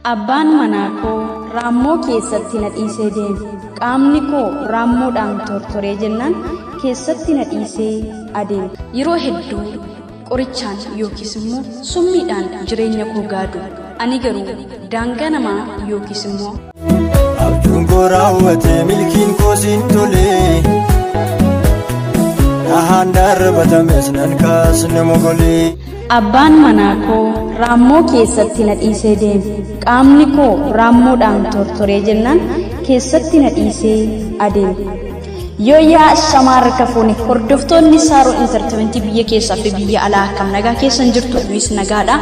Abbaan manaa koo raammoo keessatti na dhiisee deeme. Qaamni koo raammoodhaan tortoree jennaan keessatti na dhiisee adeeme. Yeroo hedduu qorichaan yookiis immoo summiidhaan jireenya koo gaadu. Ani garuu daangaa namaa yookiis immoo Abjuun koo raawwate, milkiin koo siin tolee. Dhahaan darbatames nan kaasne mogolee. Abbaan manaa koo raammoo keessatti na dhiisee deeme. Qaamni koo raammoodhaan tortoree jennaan keessatti na dhiisee adeeme. Yooyyaa shamarra fuune, hordoftoonni Saaroo Entertainment biyya keessaa fi biyya alaa, akkam nagaa keessan jirtu? Nuyis nagaadha.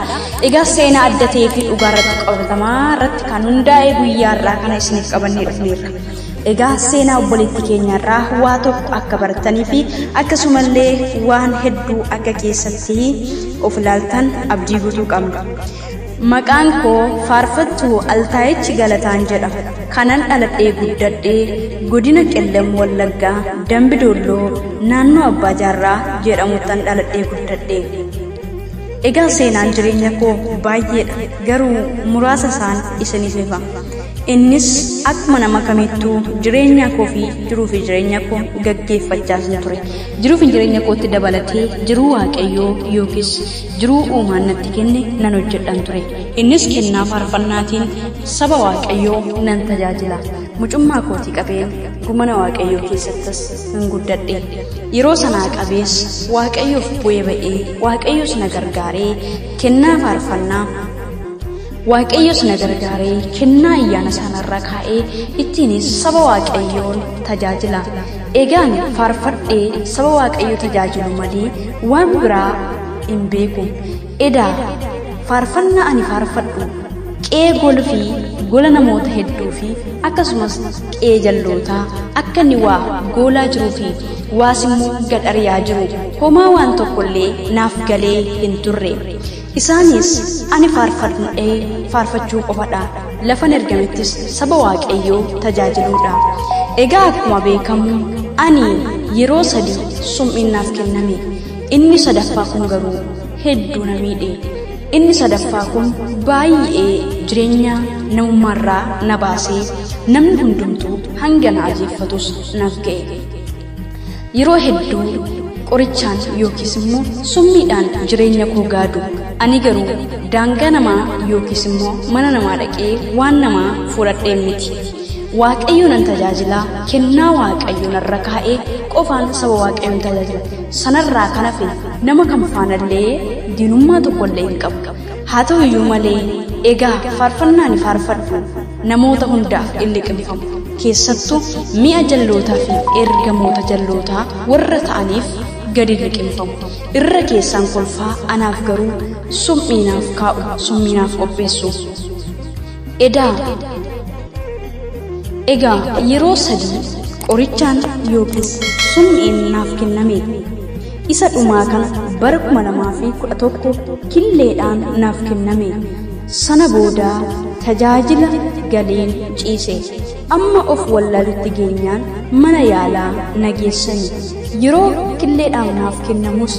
Egaa seenaa adda ta'ee fi dhugaa irratti qabatamaa irratti kan hundaa'e guyyaa irraa kana isiniif qabannee dhufneerra. Egaa seenaa obboleettii keenyarraa waa tokko akka baratanii fi akkasumallee waan hedduu akka keessatti of ilaaltan abdii guutuu qabna. Maqaan koo Faarfattuu Altaayichi Galataan jedhama. Kanan dhaladhee guddadhee godina Qellam Wallaggaa, Dambi Dolloo, naannoo Abbaa Jaarraa jedhamuttan dhaladhee guddadhee. Egaa seenaan jireenya koo baay'eedha. Garuu muraasa isaan isiniif ifa. Innis akkuma nama kamittuu jireenya koo fi jiruu fi jireenya koo gaggeeffachaa ture. Jiruu fi jireenya kootti dabalatee jiruu Waaqayyoo yookiis jiruu uumaan natti kenne nan hojjedhan ture. Innis kennaa faarfannaatiin saba Waaqayyoo nan tajaajila. Mucummaa kootii qabeen gumana Waaqayyoo keessattis hin guddadhe. Yeroo sanaa qabees Waaqayyoof bu'ee ba'ee, Waaqayyoos na gargaaree kennaa faarfannaa, Waaqayyos na gargaaree kennaa ayyaana sanarra kaa'ee ittiinis saba Waaqayyoon tajaajila. Egaan faarfadhee saba Waaqayyoo tajaajilu malee waan biraa hin beeku. Edaa faarfannaa ani faarfadhu qe'ee golfii gola namoota hedduu fi akkasumas qe'ee jallootaa akka inni waa goolaa jiruu fi waas immoo gad ari'aa jiru homaa waan tokkollee naaf galee hin turre. Isaanis ani faarfadhee faarfachuu qofadha. Lafan ergamettis saba Waaqayyoo tajaajiluudha. Egaa akkuma beekamu ani yeroo 3 sum'iin naaf kenname. Inni sadaffaa kun garuu hedduu na miidhe. Inni sadaffaa kun baay'ee jireenya namummaarraa na baasee namni hundumtuu hanga na ajeeffatus naaf ga'e. Yeroo hedduu qorichaan yookiis immoo summiidhaan jireenya koo gaadu. Ani garuu daangaa namaa yookiis immoo mana namaa dhaqee waan namaa fudhadhee miti. Waaqayyo nan tajaajilaa, kennaa Waaqayyo narra kaa'ee qofaan saba Waaqayyoon tajaajila. Sanarraa kan hafe nama kam faanallee diinummaa tokkollee hin qabu. Haa ta'u iyyuu malee egaa faarfannaan faarfadhu namoota hundaaf hin liqimfamu. Keessattuu mi'a jallootaa fi ergamoota jallootaa warra ta'aniif gadi liqimfamu. Irra keessaan kolfaa anaaf garuu summiinaaf kaa'u, summiinaaf qopheessu. Edaa egaa yeroo 3 qorichaan yookiis summiin naaf kenname. Isa dhumaa kana bara 2011 killeedhaan naaf kenname. Sana booda tajaajila galeen ciise. Amma of wallaalutti geenyaan mana yaalaa na geessani. Yeroo killeedhaan naaf kennamus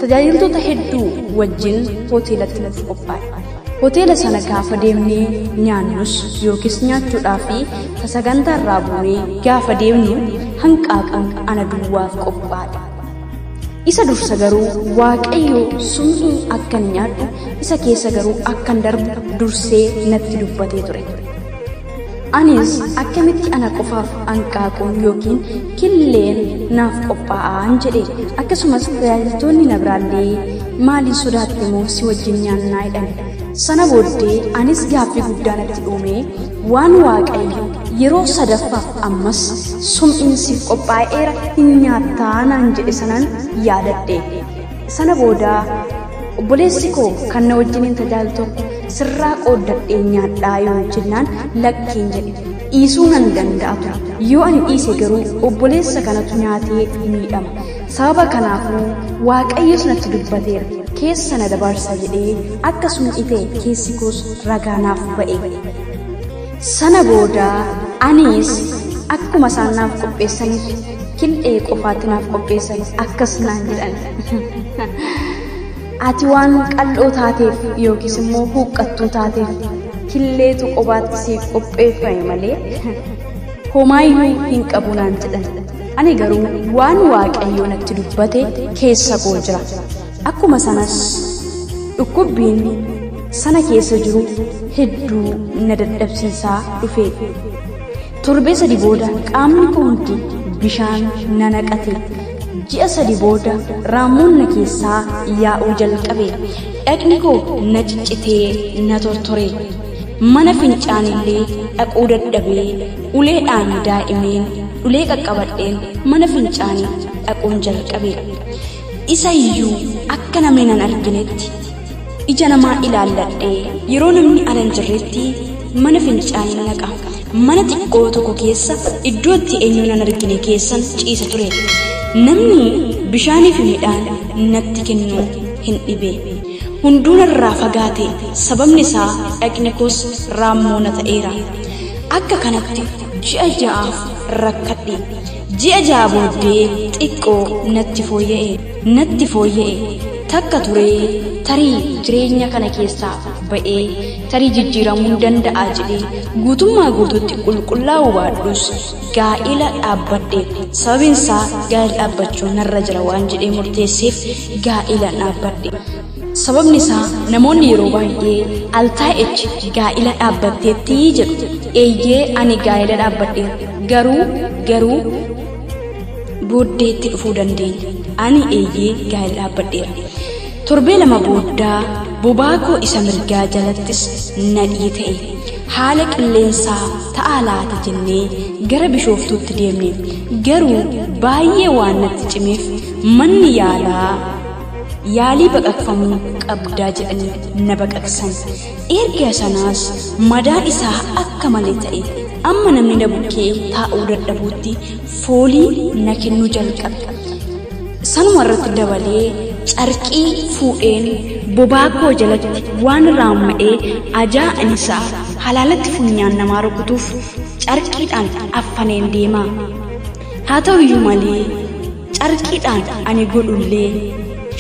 tajaajiltoota hedduu wajjin hoteelatti nuuf qophaa'e. Hoteela sana gaafa deemnee nyaannus yookiis nyaachuudhaa fi sagantaa irraa buunee gaafa deemnu hanqaaqaan ana duwwaaf qophaa'e. Isa dursa garuu Waaqayyo summii akkan nyaadhu, isa keessa garuu akkan darbu dursee natti dubbatee ture. Anis akkamitti ana qofaaf hanqaaquun yookiin killeen naaf qophaa'aan jedhe. Akkasumas tajaajiltoonni na biraallee maaliin sodaatte moo si wajjin nyaannaa jedhan. Sana booddee anis gaaffii guddaa natti uume, waan Waaqayyo yeroo sadaffaaf ammas sum'iin siif qophaa'eera, hin nyaattaa naan jedhe sanan yaadadhe. Sana booda obboleessi koo kan na wajjiniin tajaajilu tokko sirraa qooddadhee nyaadhaa yoo jennaan lakkiin jedhe. Dhiisuu nan danda'a ture. Yoo ani dhiise garuu obboleessa kanatu nyaatee miidhama. Sababa kanaafuu Waaqayyos natti dubbateera. Keessa na dabarsa jedhee akkasuma ta'e, keessi koos ragaa naaf ba'e. Sana booda anis akkuma isaan naaf qopheessanitti killee qofaatti naaf qopheessan, akkas naan jedhan. Ati waan qal'oo taateef yookiis immoo huuqqattuu taateef Killeetu qobaatti siif qopheeffame malee homaayyuu hin qabu naan jedhan. Ani garuu waan Waaqayyo natti dubbate keessa koo jira. Akkuma sanas dhukkubbiin sana keessa jiru hedduu na dadhabsiisaa dhufe. Torbee 3 booda qaamni koo hundi bishaan na naqate. Ji'a 3 booda raammoon na keessaa yaa'uu jalqabe. Dhaqni koo na ciccitee na tortore. Mana fincaanillee dhaquu dadhabee uleedhaan daa'imeen ulee qaqqabadheen mana fincaanii dhaquun jalqabe. Isa iyyuu akka namni nan arginetti ija namaa ilaalladhee yeroo namni ala hin jirretti mana fincaanii naqa. Mana xiqqoo tokko keessa iddoo itti eenyu nan argine keessan ciisa ture. Namni bishaanii fi midhaan natti kennu hin dhibe. Hunduu narraa fagaate, sababni isaa dhaqni koos raammoo na ta'eera. Akka kanatti ji'a 6 rakkadhe. Ji'a 6 booddee xiqqoo natti fooyya'e. Takka turee tarii jireenya kana keessaa ba'ee tarii jijjiiramuu danda'a jedhee guutummaa guutuutti qulqullaa'uu baadhus gaa'ela dhaabbadhe. Sababiin isaa gaa'ela dhaabbachuun narra jira waan jedhee murteesseef gaa'ela dhaabbadhe. Sababni isaa namoonni yeroo baay'ee Altaa'ech gaa'ela dhaabbatteetti jedhu. Eeyyee ani gaa'ela dhaabbadheera. Garuu booddeetti dhufuu dandeenya. Ani eeyyee gaa'ela dhaabbadheera. Torbee 2 boodaa bobaa koo isa mirgaa jalattis nadhii ta'e. Haala qilleensaa ta'aa laata jennee gara Bishooftuutti deemne. Garuu baay'ee waan natti cimeef manni yaalaa yaalii baqaqfamuu qabdaa jedhanii na baqaqsan. Erga sanaas madaan isaa akka malee ta'e. Amma namni na bukkee taa'uu dadhabuutti foolii na kennuu jalqabe. Sanuma irratti dabalee carqii fuudheen bobaa koo jalatti waan raamma'ee ajaa'an isaa halaalatti funyaan namaa rukutuuf carqiidhaan affaneen deema. Haa ta'uyyuu malee carqiidhaan ani godhullee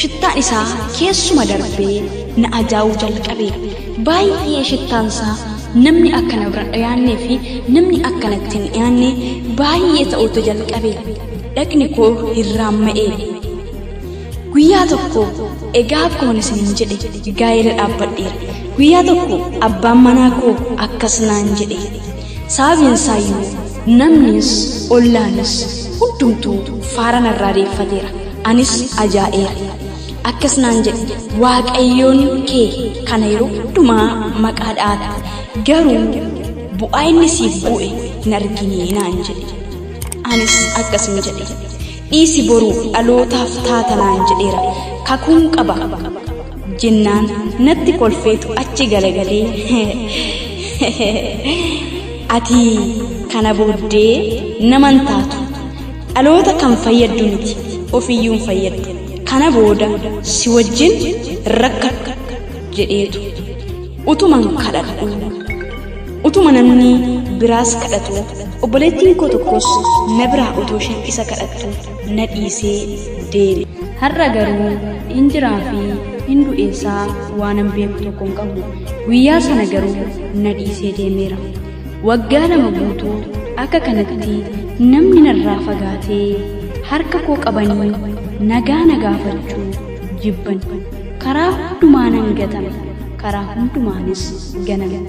shittaan isaa keessuma darbee na ajaa'uu jalqabe. Baay'ee shittaan isaa namni akka na bira dhiyaannee fi namni akka natti hin dhiyaanne baay'ee ta'uutu jalqabe. Dhaqni koo hin raamma'e. Guyyaa tokko egaa akkuma isiniin jedhe gaa'ela dhaabbadheera. Guyyaa tokko abbaan manaa koo akkas naan jedhe. Sababiin isaayyuu namnis ollaanis hundumtuu faara narraa deeffateera. Anis ajaa'eera. Akkas naan jedhe, Waaqayyoon kee kana yeroo hundumaa maqaa dhaata. Garuu bu'aa inni siif bu'e hin argine naan jedhe. Anis akkasin jedhe. Dhiisi boruu dhalootaaf taata naan jedheera. Kakuun qaba jennaan natti kolfeetu achi galagalee ati kana booddee naman taatu. Dhaloota kan fayyaddu miti, ofiyyuu hin fayyaddu. Kana booda si wajjin rakkadhu jedheetu. Utuman kadhadhu, utuma namni biraas kadhatu, obboleettiin koo tokkos na biraa utuu isheen isa kadhattu na dhiisee deeme. Har'a garuu hin jiraa fi hin du'eessaa waanan beeku tokko hin qabu. Guyyaa sana garuu na dhiisee deemeera. Waggaa 2 guutuu akka kanatti namni narraa fagaatee harka koo qabanii nagaa na gaafachuu jibban. Karaa hundumaa nan gatame, karaa hundumaanis ganame.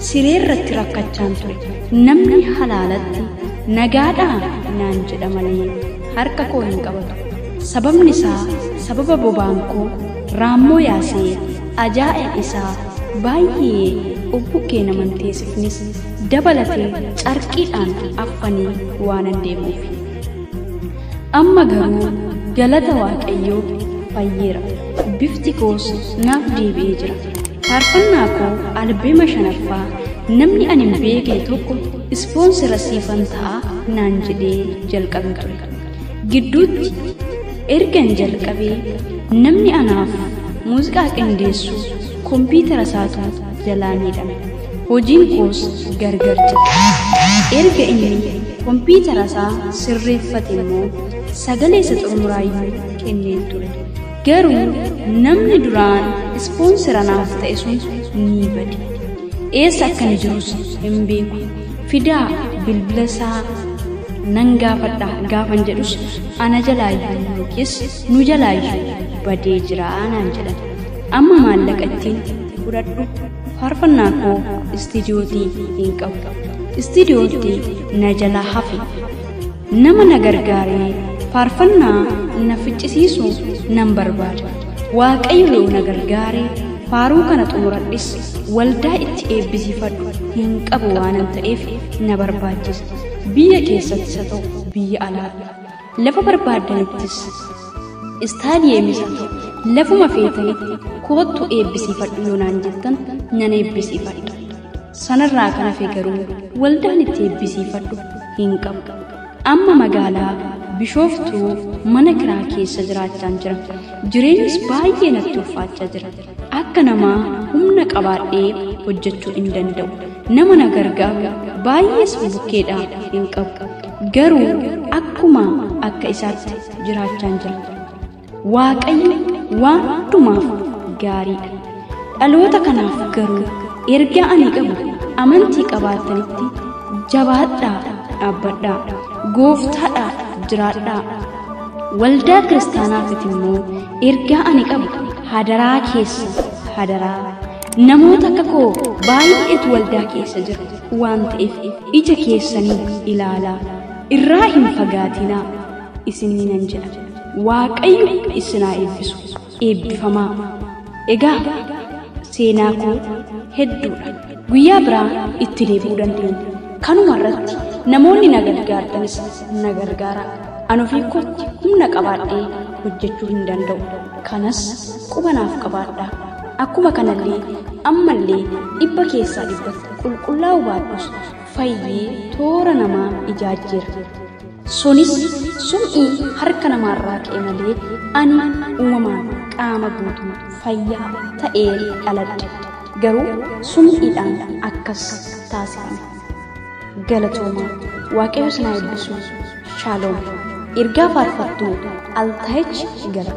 Siree irratti rakkachaan ture. Namni halaalatti nagaadhaa naan jedha malee harka koo hin qabatu. Sababni isaa sababa bobaan koo raammoo yaasee ajaa'in isaa baay'ee of bukkee naman teessifnis dabalatee carqiidhaan affanii waanan deemuuf. Amma garuu galata Waaqayyoo fayyeera. Bifti koos naaf deebi'ee jira. Faarfannaa koo albeema 5ffaa namni ani hin beekne tokko ispoonsera siifan ta'a naan jedhee jalqabe ture. Gidduutti ergan jalqabee namni anaaf muuziqaa qindeessu kompiitara isaatu jalaa miidhame. Hojiin koos gargar cite. Erga inni kompiitara isaa sirreeffate immoo sagalee isa xumuraayyuu kenneen ture. Garuu namni duraan ispoonsera naaf ta'e sun ni bade. Eessa akka inni jirus hin beeku. Fidaa bilbila isaa nan gaafadha gaafan jedhus ana jalaayyuu yookiis nu jalaayyuu badee jira naan jedhan. Amma maallaqa ittiin fudhadhu faarfannaa koo istiidiyootii hin qabu. Istiidiyootti na jalaa hafe. Nama na gargaaree faarfannaa na ficcisiisu nan barbaada. Waaqayyo yoo na gargaaree faaruu kana xumuradhis waldaa itti eebbisiifadhu hin qabu waanan ta'eef na barbaachisa. Biyya keessattis haa ta'u biyya alaatti lafa barbaaddanittis istaadiyeemis haa ta'u lafuma feetanitti koottu eebbisiifadhu yoo naan jettan nan eebbisiifadha. Sanarraa kan hafe garuu waldaan itti eebbisiifadhu hin qabu. Amma magaalaa Bishooftuu mana kiraa keessa jiraachaa jira. Jireenyis baay'ee natti ulfaachaa jira. Akka namaa humna qabaadhee hojjechuu hin danda'u. Nama na gargaaru baay'ees bukkeedhaa hin qabu. Garuu akkuma akka isaatti jiraachaa jira. Waaqayyo waan hundumaaf gaariidha. Dhaloota kanaaf garuu ergaa ani qabu amantii qabaatanitti jabaadhaa dhaabbadhaa. Gooftaadhaa jiraadhaa. Waldaa kiristaanaafit immoo ergaa ani qabu hadaraa keessa hadaraa. Namoota akka koo baay'eetu waldaa keessa jira waan ta'eef ija keessanii ilaalaa. Irraa hin fagaatinaa isiniin nan jedha. Waaqayyo isin haa eebbisu. Eebbifamaa. Egaa seenaa koo hedduudha. Guyyaa biraa itti deebi'uu dandeenya. Kanuma irratti namoonni na gargaartanis na gargaara. Ani ofii kootti humna qabaadhee hojjechuu hin danda'u. Kanas quba naaf qabaadhaa. Akkuma kanallee ammallee 100% qulqullaa'uu baadhus fayyee toora namaa ijaajjeera. Sunis sum'ii harka namaarraa ka'e malee ani uumamaan qaama guutuu fayyaa ta'ee dhaladhe. Garuu sum'iidhaan akkas taasifame. Galatoomaa. Waaqayyo isin haa eebbisu. Shaaloom. Ergaa faarfattuu Altaayich Galata.